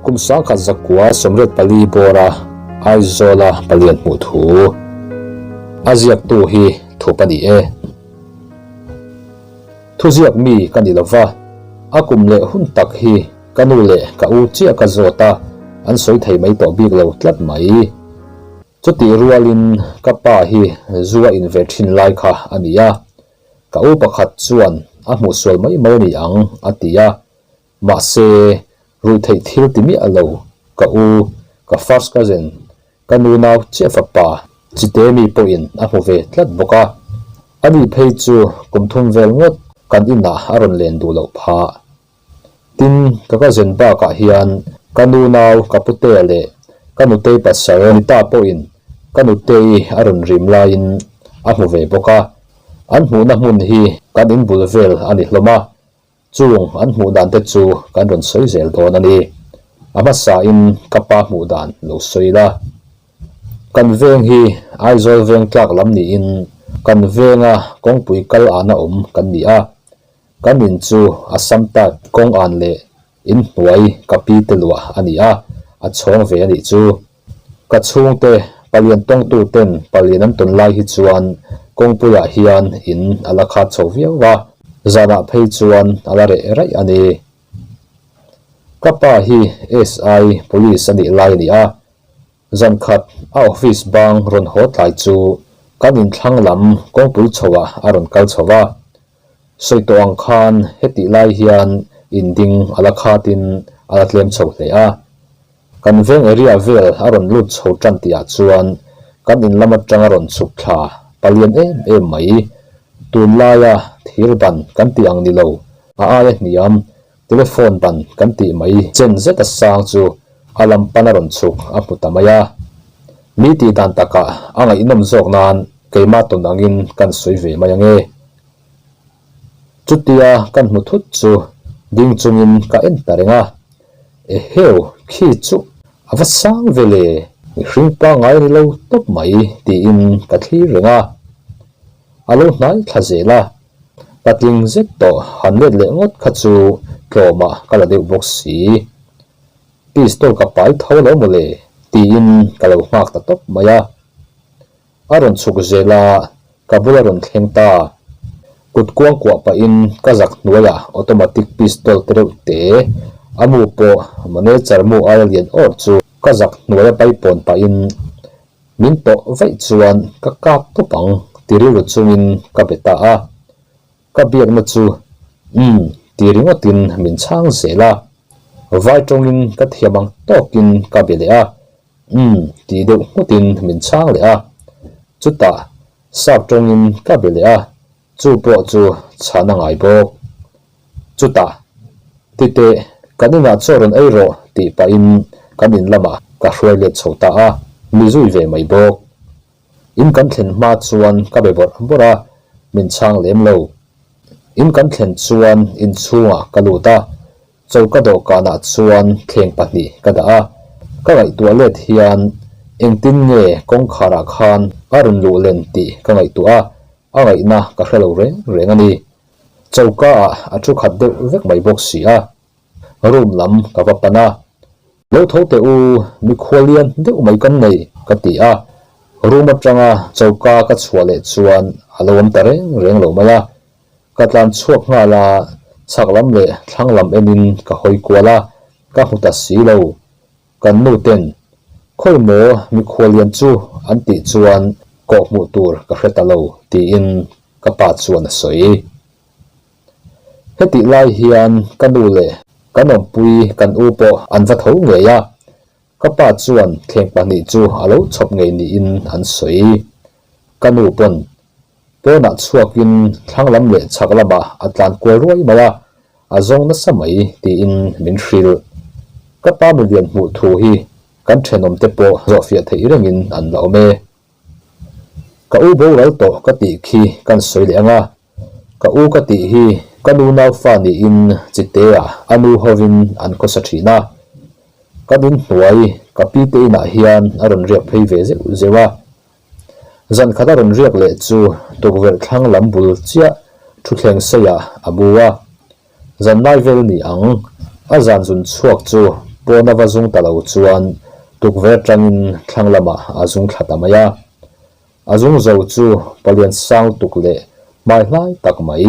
Kum 1984 bawra Aizawla palian hmuh thu a ziaktu hi thup a ni e. Thuziak mi ka ni lova, a kum leh hun tak hi ka nu leh ka u chiah ka zawt a, an sawi thei mai tawh bik lo tlat mai. Chutih rualin ka pa hi zu a in ve thin lai kha a ni a, ka u pakhat chuan a hmuh sual mai mai a ni ang a ti a, mahse ruihtheih thil ti miah lo ka u, ka first cousin, ka nu nau chiah fapa Chite mi pawhin a hmu ve tlat bawk a, ani phei chu kum thum vel ngawt kan inah a rawn len duh loh phah. Tin, ka cousin bakah hian ka nu nau ka putea leh ka nutei pasal Nita pawhin ka nutei a rawn rim laiin a hmu ve bawk a, an hmuhna hmun hi kan inbul vel a ni hlawm a, chung an hmuh dan te chu kan rawn sawi zel dawn a ni. A hmasain ka pa hmuh dan lo sawi la. Kan veng hi Aizawl veng tlak lam niin kan venga kawngpui kal ana awm kan ni a, Kan in chu Assam type kawng an leh in hnuai ka pi te luah a ni a, a chhawng ve a nih chu. Ka chhungte palian tawngtu ten palian an tawn lai hi chuan kawngpuiah hian in a la khat chho viau a, zanah phei chuan a la reh raih a ni. Ka pa hi SI Police a nih lai a ni a, Zan khat a office bang rawn haw tlai chu kan inthlang lam kawngpui chhoah a rawn kal chho va. Sawi tawh ang khan hetih lai hian inding a la khatin a la tlem chho hle a. Kan veng area vel a rawn lut chho tan tihah chuan kan in lam atang a rawn chhuk thla palian em em mai. Tunlaia thir ban kan tih ang ni lo, a aia hniam Telephone ban kan tih mai chen zet a sang chu a lam pan a rawn chhuk a hmu ta mai a. Mi tih dan takah a ngaihnawm zawk nan keimah tawn angin kan sawi ve mai ange. Chutia kan hmu thut chu ding chungin ka en ta reng a. Eheu khi chu a va sang ve le, mihring pangngai a ni lo tawp mai tiin ka thlir reng a. A lo hnai thla zel a. Patling zet tawh han let leh ngawt kha chu tlawmah ka la deuh bawk si. Pistol ka pai tho lo mawle tiin ka lo nghak ta tawp mai a. A rawn chhuk zel a, ka bula rawn thleng ta. Kut kuang kuah pahin ka zak hnuaiah automatic pistol te reuh te, a mu pawh manager mu aia lian awr chu ka zak hnuaia paipawn pahin Min tawh vaih chuan ka kap tawp ang ti rilru chungin ka be ta a. Ka biakna chu umm ti ringawtin min chhang zel a. Vai tawngin ka thiam ang tawkin ka be leh a, umm ti deuh nghutin min chhang leh a. Chutah sap tawngin ka be leh a, chu pawh chu chhan a ngai bawk. Chutah, Titeh, kan inah chaw rawn ei rawh tih pahin kan in lamah ka hruai let chho ta a, mi zui ve mai bawk. In kan thlen hma chuan ka be bawrh bawrh a, min chhang lem lo. In kan thlen chuan inchhungah ka lut a, choka dawhkanah chuan thleng pahnih ka dah a, ka ngaihtuah let hian engtin nge kawngkharah khan a rawn luh len tih ka ngaihtuah a, a ngaihna ka hre lo reng reng a ni. Choka ah a thu khat deuh vek mai bawk si a, room lam ka va pan a, Lo tho teh u, mikhual lian deuh mai kan nei, ka ti a, room atanga choka ka chhuah leh chuan a lo awm ta reng reng lo mai a, ka tlan chhuak nghal a, chhak lam leh thlang lam enin ka hawi kual a, ka hmu ta si lo. Kan nu ten, Khawi maw mikhual lian chu an tih chuan kawh hmuh tur ka hre ta lo, tiin ka pa chuan a sawi. Hetih lai hian ka nu leh kan awmpui kan u pawh an va tho ngei a, ka pa chuan thleng pahnih chu a lo chhawp ngei niin an sawi. Ka nu pawn pawnah chhuakin thlang lam leh chhak lamah a tlan kual ruai mai a, a zawng nasa mai tiin min hrilh. Ka pa milian hmuh thu hi kan thenawmte pawh zawhfiah theih rengin an la awm e. Ka u boral tawh ka tih khi kan sawi leh ang a, ka u ka tih hi ka nu naufa niin Chitea a nu hovin an khawsa thin a. Kan inhnuai ka pi te inah hian a rawn riak phei ve zeuh zeuh a. Zan khat a rawn riak leh chu tukverh thlang lam bul chiah thutthleng seiah a bu a. Zan lai vel ni ang, a zan zun chhuak chu Pawna va zung ta lo chuan tukverh atangin thlang lamah a zung thla ta mai a. A zung zo chu palian sang lutuk leh hmai hlai tak mai.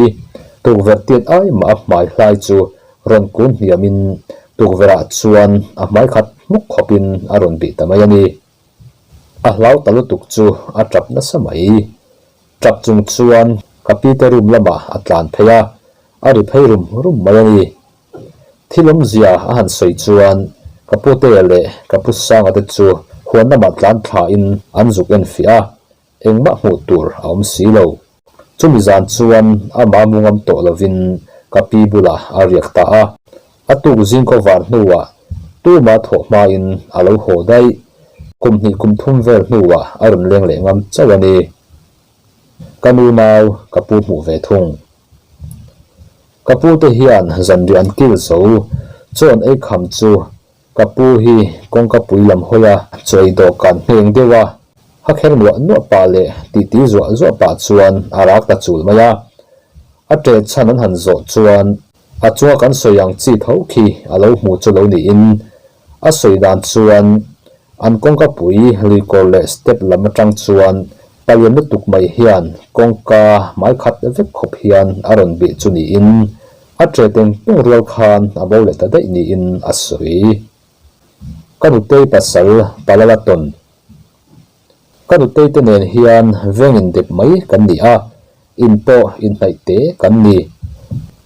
Tukverh tiat ai mah a hmai hlai chu rawn kun hniamin tukverhah chuan a hmai khat hmuk khawpin a rawn bih ta mai a ni. A hlau ta lutuk chu a tap nasa mai. Tap chung chuan ka pite room lamah a tlan phei a, a ri phei rum rum mai a ni. Thil awmzia a han sawi chuan ka putea leh ka pu Sanga te chu huan lamah tlan thlain an zuk en fiah a, engmah hmuh tur a awm si lo. Chumi zan chuan amah mu ngam tawh lovin ka pi bulah a riak ta a, a tuk zing khaw var hnuah tumah thawh hmain a lo haw daih. Kum hnih kum thum vel hnuah a rawn leng leh ngam chauh a ni. Ka nu nau ka pu hmuh ve thung. Ka pu te hian zanriah an kil zo, chawn ei kham chu ka pu hi kawngka pui lam hawi a chawi dawhkan ngheng deuh a, ha kher nuah nuah pah leh titi zuah zuah pah chuan a rak ta chul mai a. A ṭe chhan an han zawh chuan a chunga kan sawi ang chi tho khi a lo hmu chu lo niin a sawi dan chuan An kawngka pui luikawr leh step lam atang chuan palian lutuk mai hian kawngka hmai khat vek khawp hian a rawn bih chu niin a ṭe teng tung rual khan a bo leh ta daih niin a sawi. Ka nutei pasal Palala tawn. Ka nutei te nen hian veng indep mai kan ni a, in pawh inhnaih te kan ni.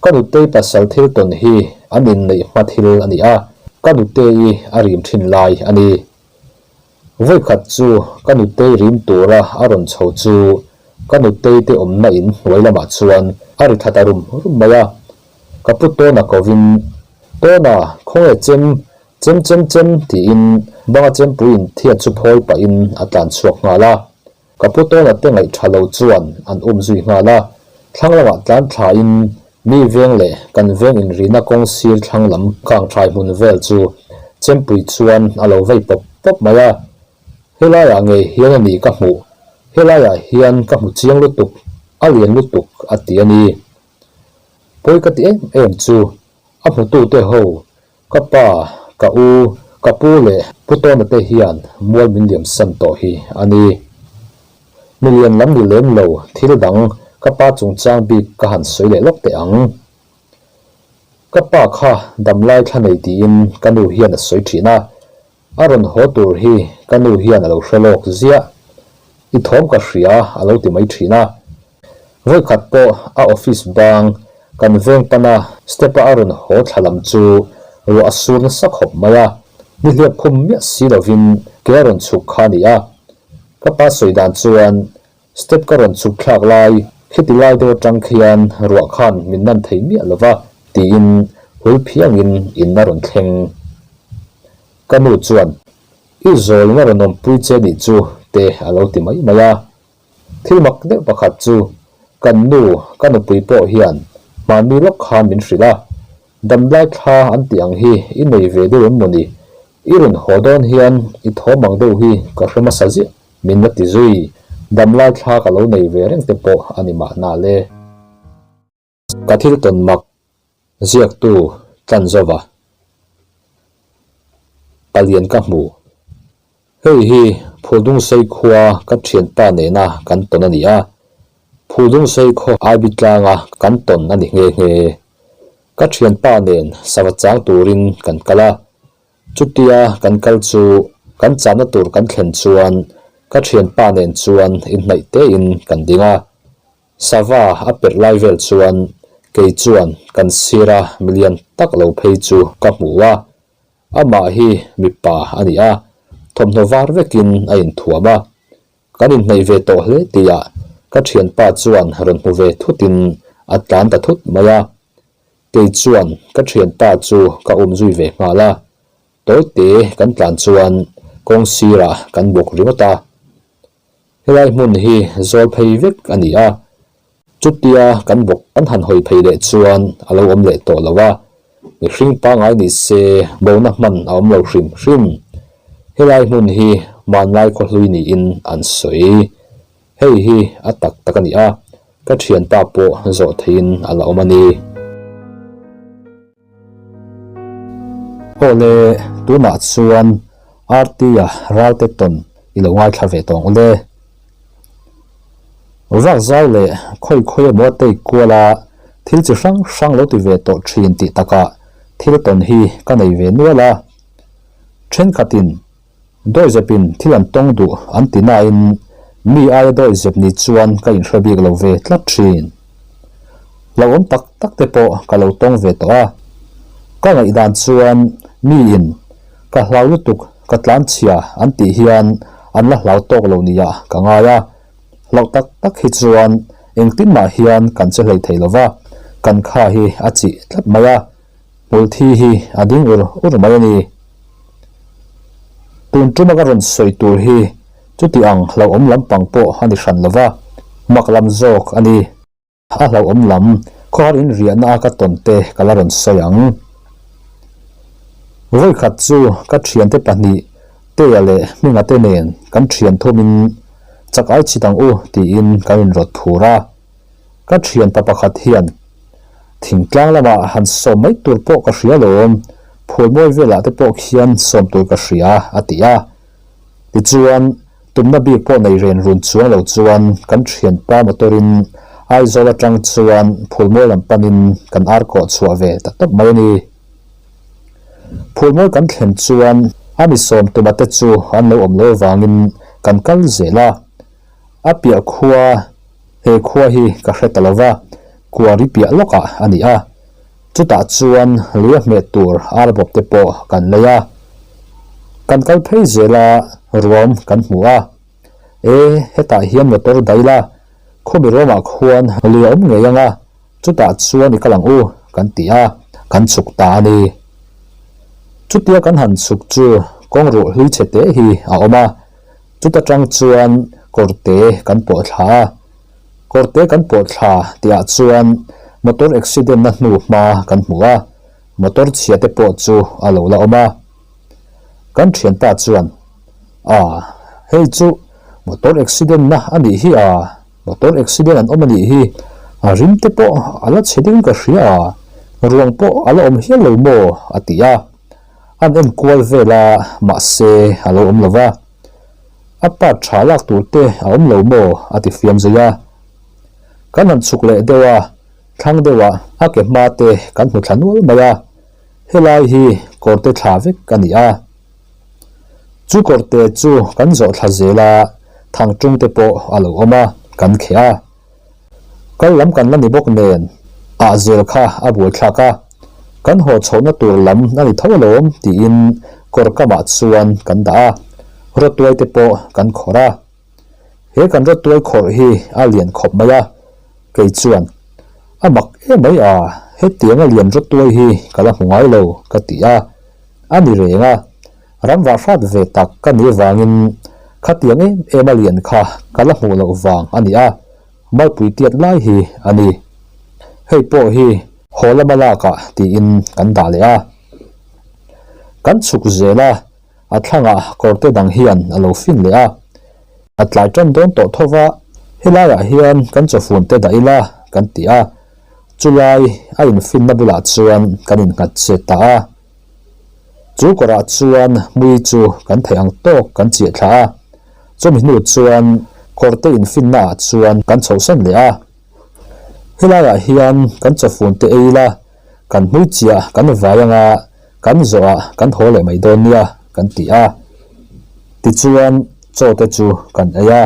Ka nutei pasal thil tawn hi an inneih hma thil a ni a, ka nutei a rim thin lai a ni. Vawikhat chu ka nutei rim tura a rawn chho chu ka nutei te awmna in hnuai lamah chuan a ri tha ta rum rum mai a. Ka pu Tawna kovin, Tawna, khawnge chem, chem chem chem tiin banga chempuiin thiat chu phawi pahin a tlan chhuak nghal a. Ka pu Tawna te ngaih tha lo chuan an um zui nghal a, thlang lamah tlan thlain mi veng leh kan veng inrina kawng sir thlang lam kang thai hmun vel chu chempui chuan a lo vei pawp pawp mai a. Helaiah ngei hian a ni ka hmuh, helaiah hian ka hmu chiang lutuk, a lian lutuk a ti a ni. Pawi ka ti em em chu a hmutute ho Ka pa, ka u, ka pu leh Pu Tawna te hian mual min liam san tawh hi a ni. Milian lam ni lem lo thil dang ka pa chungchang bik ka han sawi leh lawk teh ang. Ka pa kha damlai thla nei tiin ka nu hian a sawi thin a, A rawn haw tur hi ka nu hian a lo hre lawk ziah. I thawm ka hria a lo ti mai thin a. Vawikhat pawh a office bang kan veng pana step-a a rawn haw thla lam chu ruah a sur nasa khawp mai a. Ni hliap khum miah si lovin ke a rawn chhuk kha a ni a. Ka pa sawi dan chuan Step ka rawn chhuk thlak lai, khiti lai deuh atang khian ruah khan min nan thei miah lo va, tiin hul phiangin in a rawn thleng. Ka nu chuan, I zawlin a rawn awmpui che nih chu, te a lo ti mai mai a. Thil mak deuh pakhat chu, kan nu, ka nupui pawh hian hmanni lawk khan min hrilh a, Damlai thla an tih ang hi i nei ve deuh em mawni? I rawn haw dawn hian i thawm ang deuh hi ka hre hmasa ziah min la ti zui. Damlai thla ka lo nei ve reng te pawh a ni mahna le. Ka thil tawn mak ziaktu tlan zova palian ka hmu. Hei hi Phuldungsei khua ka thianpa nena kan tawn a ni a, Phuldungsei khaw Aibi tlanga kan tawn a ni nghe nghe. Ka thianpa nen sava chang turin kan kal a, chutia kan kal chu kan chahna tur kan thlen chuan ka thianpa nen chuan inhnaih tein kan ding a. Sava a perh lai vel chuan kei chuan kan sira milian tak lo phei chu ka hmu a, Amah hi mipa a ni a, thawmhnaw var vekin a inthuam a. Kan inhnaih ve tawh hle tihah ka thianpa chuan rawn hmu ve thutin a tlan ta thut mai a. Kei chuan ka thianpa chu ka um zui ve nghal a, tawite kan tlan chuan kawng sirah kan bawk ringawt a. Helai hmun hi zawl phei vek a ni a, chutia kan bawk kan han hawi phei leh chuan a lo awm leh tawh lo a, mihring pangngai ni se bona hman a awm lo hrim hrim. Helai hmun hi hmanlai khawhlui niin an sawi. Hei hi a tak tak a ni a, ka thianpa pawh zawh theihin a la awm a ni. Awle, tunah chuan RT-a ralte tawn i lo ngaithla ve tawh ang ule. Vak zau leh khawi khawi emaw a take kual a, thil chi hrang hrang lo ti ve tawh thin tih takah thil tawn hi ka nei ve nual a. Thenkhatin Dawihzepin thil an tawng duh an ti nain mi aia dawihzep ni chuan ka inhre bik lo ve tlat thin. Hlauhawm tak tak te pawh ka lo tawng ve tawh a. Ka ngaihdan chuan miin ka hlau lutuk ka tlanchhia an tih hian an la hlau tawk lo nia ka ngai a. Hlauh tak tak hi chuan engtin mah hian kan che hlei thei lo va, kan kha hi a chih tlat mai a. Hmulthi hi a ding ur ur mai a ni. Tun tuma ka rawn sawi tur hi chuti ang hlauhawm lampang pawh a ni hran lo va, mak lam zawk a ni. A hlauhawm lam khawhar in riahna a ka tawn te ka la rawn sawi ang. Vawikhat chu ka thiante pahnih Tea leh Hminga te nen kan thian thumin chak ai chhit ang u tiin kan inrawt phur a. Ka thianpa pakhat hian thingtlang lamah han sawm mai tur pawh ka hria lawm, phulmawi velah te pawh khian sawm tur ka hria a ti a. Tichuan, tumna bik pawh nei ren run chuang lo chuan kan thianpa motor in Aizawl atang chuan phulmawi lam panin kan ar kawh chhuah ve ta tawp mai a ni. Phulmawi kan thlen chuan a mi sawm tuma te chu an lo awm lo avangin kan kal zel a. A piah khua, he khua hi ka hre ta lo va, kuari piah lawkah a ni a. Chutah chuan lui a hmeh tur arbawp te pawh kan lei a. Kan kal phei zel a, ruam kan hmu a. E, hetah hian motor daih la, khawmi ruamah khuan lui a awm ngei ang a, chutah chuan i kal ang u, kan ti a, kan chhuk ta a ni. Chutia kan han chhuk chu kawng ruh hlui chhe te hi a awm a. Chuta tang chuan kawrte kan pawh thla a, kawrte kan pawh thla tihah chuan motor accident na hnu hma kan hmu a, motor chhia te pawh chu a lo la awm a. Kan thianpa chuan, A, hei chu motor accident na a nih hi a, motor accident an awm a nih hi, a rim te pawh a la chhe deuhin ka hria a, ruang pawh a la awm hial lo maw? a ti a. An en kual vel a, mahse a lo awm lo va. A part tha lak tur te a awm lo maw? a ti fiam zui a. Kan han chhuk leh deuh a, thlang deuhah a ke hma te kan hmu thla nual mai a, helai hi kawrte thla vek a ni a. Chu kawrte chu kan zawh thla zel a, thangṭung te pawh a lo awm a, kan kheh a. Kal lam kan la ni bawk nen ah zel kha a buaithlak a, kan haw chhohna tur lam a ni tho alawm tiin kawr kamah chuan kan dah a, rawtuai te pawh kan khawrh a. He kan rawtuai khawrh hi a lian khawp mai a, kei chuan a mak em mai a, hetianga lian rawtuai hi ka la hmu ngai lo ka ti a, a ni reng a. Ram vah hrat ve tak ka nih vangin khatiang em em a lian kha ka la hmuh loh vang a ni a, malpui tiat lai hi a ni. Hei pawh hi haw lama lakah tiin kan dah leh a. Kan chhuk zel a, a thlangah kawrte dang hian a lo fin leh a. A tlai tan dawn tawh tho va, helaiah hian kan chawfun te dah ila kan ti a, chulai a infinna bulah chuan kan innghat chet ta a. Chu kawrah chuan hmui chu kan theih ang tawk kan chiah thla a, chumi hnu chuan kawrte infinna ah chuan kan chhohsan leh a. Helaiah hian kan chawfun te ei ila, kan hmui chiah kan vai anga kan zawhah kan haw leh mai dawn nia kan ti a. Tichuan chaw te chu kan ei a.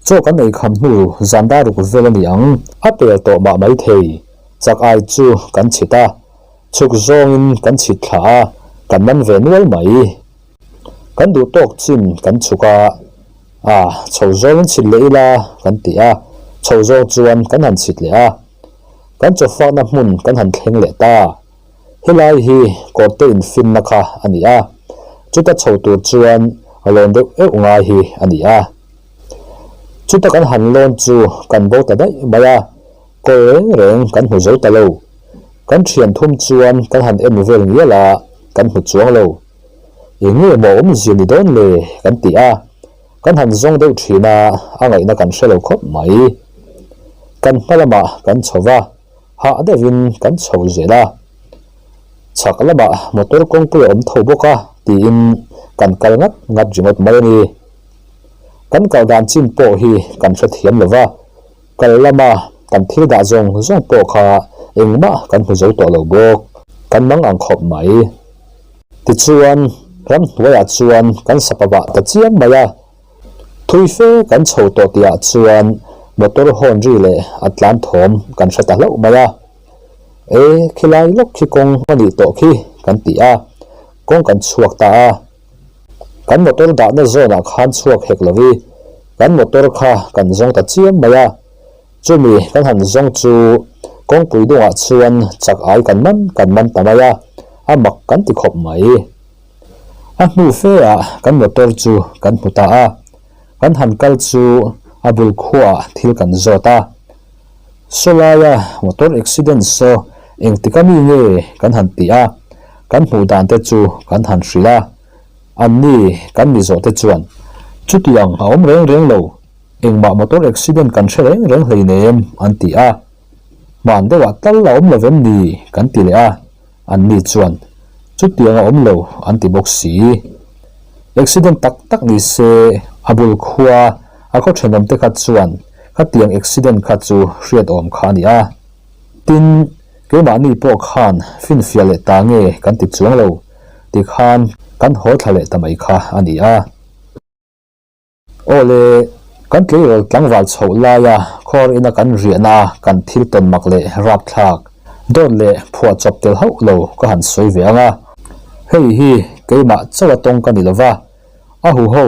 Chaw kan ei kham hnu zan dar ruk vel a ni ang. A pel tawh mah maithei, chak ai chu kan chhit a. Chhuk zawngin kan chhit thla a, kan man ve nual mai. Kan duh tawk chin kan chhuk a, a chho zawngin chhit leh ila kan ti a, chho zawng chuan kan han chhit leh a. Kan chawfakna hmun kan han thleng leh ta. Helai hi kawrte infinna kha a ni a, chuta chho tur chuan lawn deuh euh ngai hi a ni a. Chuta kan han lawn chu kan bo ta daih mai a. Kaw reng reng kan hmu zo ta lo. Kan thian thum chuan kan han en vel ngial a, kan hmu chuang lo. Eng nge maw awmzia ni dawn le kan ti a, kan han zawng deuh thin a, a ngaihna kan hre lo khawp mai. Kan hma lamah kan chho va, hah deuhin kan chho zel a. Chhak lamah motor kawngpui a awm tho bawk a tiin kan kal ngat ngat ringawt mai a ni. Kan kal dan chin pawh hi kan hrethiam lo va, kal lama kan thil dah zawng zawng pawh kha engmah kan hmu zo tawh lo bawk. Kan mang ang khawp mai. Tichuan, ramhnuaiah chuan kan sapa vah ta chiam mai a. Thui fe kan chho tawh tihah chuan motor horn ri leh a tlan thawm kan hre ta hlauh mai a. E, khilai lawk khi kawng a nih tawh khi kan ti a, kawng kan chhuak ta a. Kan motor dahna zawnah khan chhuak hek lo i, kan motor kha kan zawng ta chiam mai a. Chumi kan han zawng chu kawngpui dungah chuan chak ai kan man kan man ta mai a, a mak kan ti khawp mai. A hnu fe ah kan motor chu kan hmu ta a, kan han kal chu a bul khuaah thil kan zawt a. Saw laia motor accident saw engtik a mi nge kan han ti a, kan hmuh dan te chu kan han hrilh a. Anni kan mi zawh te chuan chutiang a awm reng reng lo, engmah motor accident kan hre reng reng hleinem an ti a. Hman deuhah tal a awm lo vem ni kan ti leh a. Anni chuan, Chutiang a awm lo, an ti bawk si. Accident tak tak ni se, a bul khua a khaw thenawm te kha chuan khatiang accident kha chu hriat awm kha a ni a. Tin, keimahni pawh khan finfiah leh ta nge kan ti chuang lo, tikhan kan haw thla leh ta mai kha a ni a. Aw le, kan tleirawl tlangval chhoh laia khawr ina kan riahna kan thil tawn mak leh rapthlak, dawt leh phuah chawp tel hauh lo ka han sawi ve ang a. Hei hi keimah chauh a tawng ka ni lova, a huho,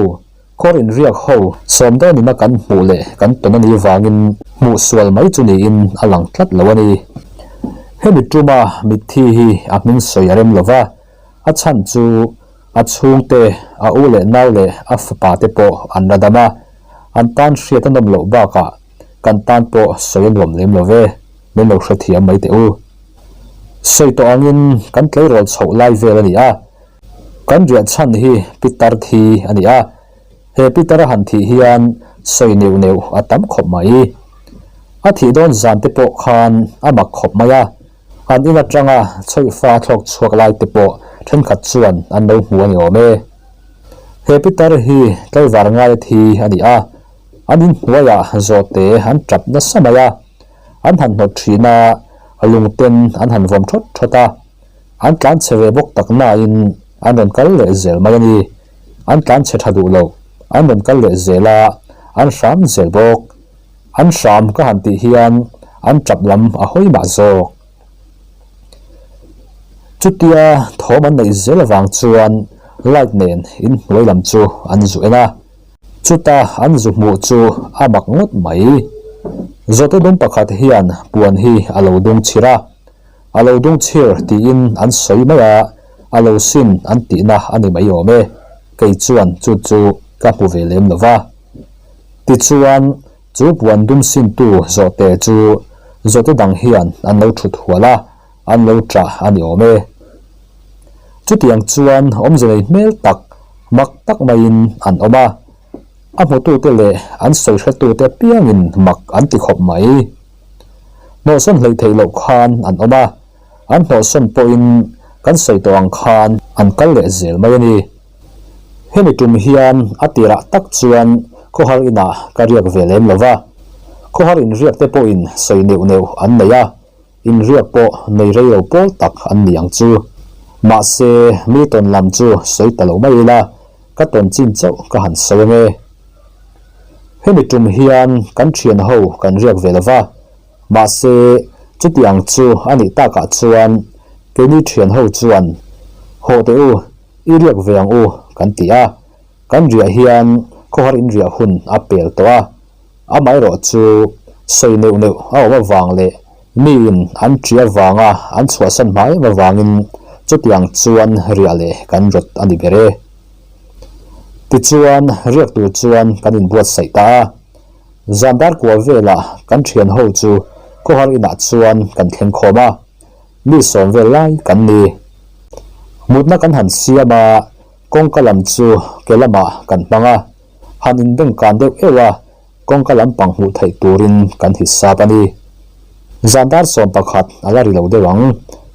khawr inriak ho sawm dawn ina kan hmuh leh kan tawn a nih vangin hmuh sual mai chu niin a lang tlat lo a ni. Hemi tuma mitthi hi a hming sawi a rem lova, A chhan chu a chhungte, a u leh nau leh a fapa te pawh an la dam a, an tan hriat a nawm loh bakah kan tan pawh sawi a nuam lem lo ve, min lo hrethiam mai teh u. Sawi tawh angin kan tleirawl chhoh lai vel a ni a, kan riah chhan hi Pitar thi a ni a, he Pitar a han thih hian sawi neuh neuh a tam khawp mai. A thih dawn zan te pawh khan a mak khawp mai a, An in atanga chhawihfa thlawk chhuak lai te pawh thenkhat chuan an lo hmu a ni awm e. He pitar hi tlaivar ngaia thi a ni a, an in hnuaiah zawhte an tap nasa mai a, an han hnawt thin a, lungten an han vawm thawt thawt a, an tlan chhe ve bawk tak nain an rawn kal leh zel mai a ni. An tlan chhe tha duh lo, an rawn kal leh zel a, an hram zel bawk. An hram ka han tih hian an tap lam a hawi mah zawk. Chutia thawm an neih zel avang chuan light nen inhnuai lam chu an zu en a. Chuta an zu hmuh chu a mak ngawt mai. Zawhte dum pakhat hian puan hi a lo dung chhir a. A lo dung chhir tiin an sawi mai a, a lo sin an tihna a ni mai awm e. Kei chuan chu chu ka hmu ve lem lo va. Tichuan, chu puan dum sintu zawhte chu zawhte dang hian an lo thut hual a, an lo ṭah a ni awm e. Chutiang chuan awmze nei hmel tak, mak tak maiin an awm a, a hmutute leh an sawi hretute apiangin mak an ti khawp mai. Hnawhsawn hleih theih loh khan an awm a, an hnawhsawn pawhin kan sawi tawh ang khan an kal leh zel mai a ni. Hemi tum hian a tirah tak chuan khawhar inah ka riak ve lem lo va, khawhar inriak te pawhin sawi neuh neuh an nei a, inriak pawh nei rei lo pawl tak an ni ang chu. Mahse, mi tawn lam chu sawi ta lo mai ila, ka tawn chin chauh ka han sawi ange. Hemi tum hian kan thian ho kan riak ve lo va, mahse, chutiang chu a nih takah chuan keini thian ho chuan, Hawh teh u, I riak ve ang u kan ti a, kan riah hian khawhar in riah hun a pel tawh a, amaherawh chu sawi neuh neuh a awm avang leh miin an ṭi avanga an chhuahsan hma em avangin chutiang chuan riah leh kan rawt a ni ber e. Tichuan riak tur chuan kan inbuatsaih ta a, zan dar kua velah kan ṭhian ho chu khawhar inah chuan kan thleng khawm a. Mi sawm vel lai kan ni. Mutna kan han siam a, kawngka lam chu ke lamah kan hmang a, han inbengkan deuh euh a, kawngka lampang hmuh theih turin kan hisap a ni. Zan dar 11 a la ri lo deuh ang,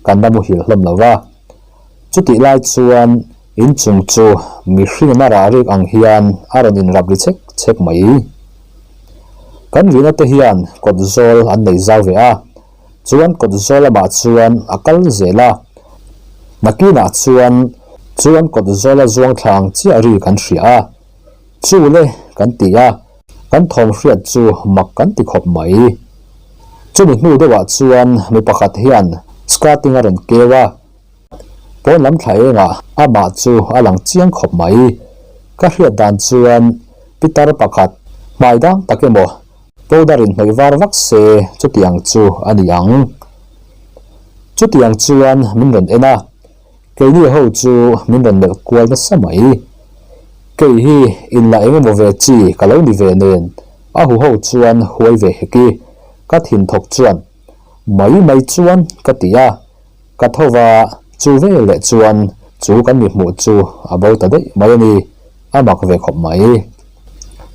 kan la muhil hlawm lo va. Chutih lai chuan inchung chu mihring a rah rik ang hian a rawn inrap ri chek chek mai. Kan rihna te hian kawt zawl an nei zau ve a, chuan kawt zawl lamah chuan a kal zel a. Nakinah chuan chuan kawt zawla zuang thla ang chiah ri kan hria a, chu le kan ti a, kan thawm hriat chu mak kan ti khawp mai. Chumi hnu deuhah chuan mi pakhat hian skirting a rawn keu a, pawn lam thla engah amah chu a lang chiang khawp mai. Ka hriat dan chuan pitar pakhat hmai dang tak emaw powder in hnawih var vak se chutiang chu a ni ang. Chutiang chuan min rawn en a, keini ho chu min rawn melh kual nasa mai. Kei hi inla eng emaw ve chi ka lo ni ve nen a huho chuan huai ve hek i, ka thin thawk chuan mai mai chuan ka ti a, ka tho va chu ve leh chuan chu kan mi hmuh chu a bo ta daih mai a ni, a mak ve khawp mai.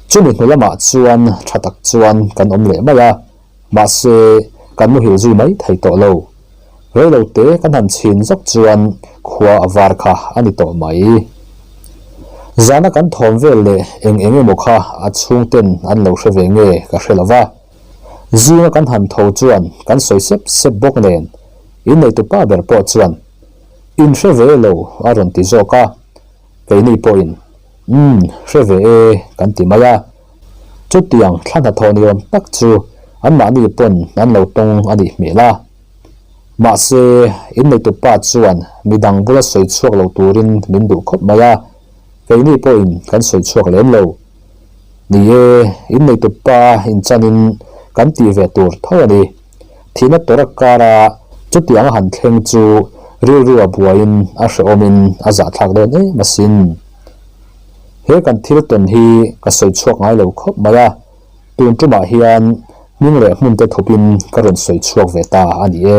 Chumi hnu lamah chuan tha tak chuan kan awm leh mai a. Mahse, kan muhil zui mai thei tawh lo. Reilo te kan han chhin zawk chuan khua a var kha a ni tawh mai. Zana kan thawm vel leh eng eng emaw kha a chhungten an lo hre ve nge ka hre lo va. Zinga kan han tho chuan kan sawi sep sep bawk nen inneitupa ber pawh chuan in hre ve lo a rawn ti zawk a. Keini pawhin umm hre ve e kan ti mai a. Chutiang thla hnathawh ni awm tak chu anmahni pawn an lo tawng a nih hmel a. Mahse, inneitupa chuan midang bula sawi chhuak lo turin min duh khawp mai a, keini pawhin kan sawi chhuak lem lo. Ni e, inneitupa inchanin kan tih ve tur tho a ni. Thihna tawra kara chutiang a han thleng chu rilru a buaiin a hrehawmin a zahthlak dawn em asin. He kan thil tawn hi ka sawi chhuak ngai lo khawp mai a, tun tumah hian hming leh hmun te thupin ka rawn sawi chhuak ve ta a ni e.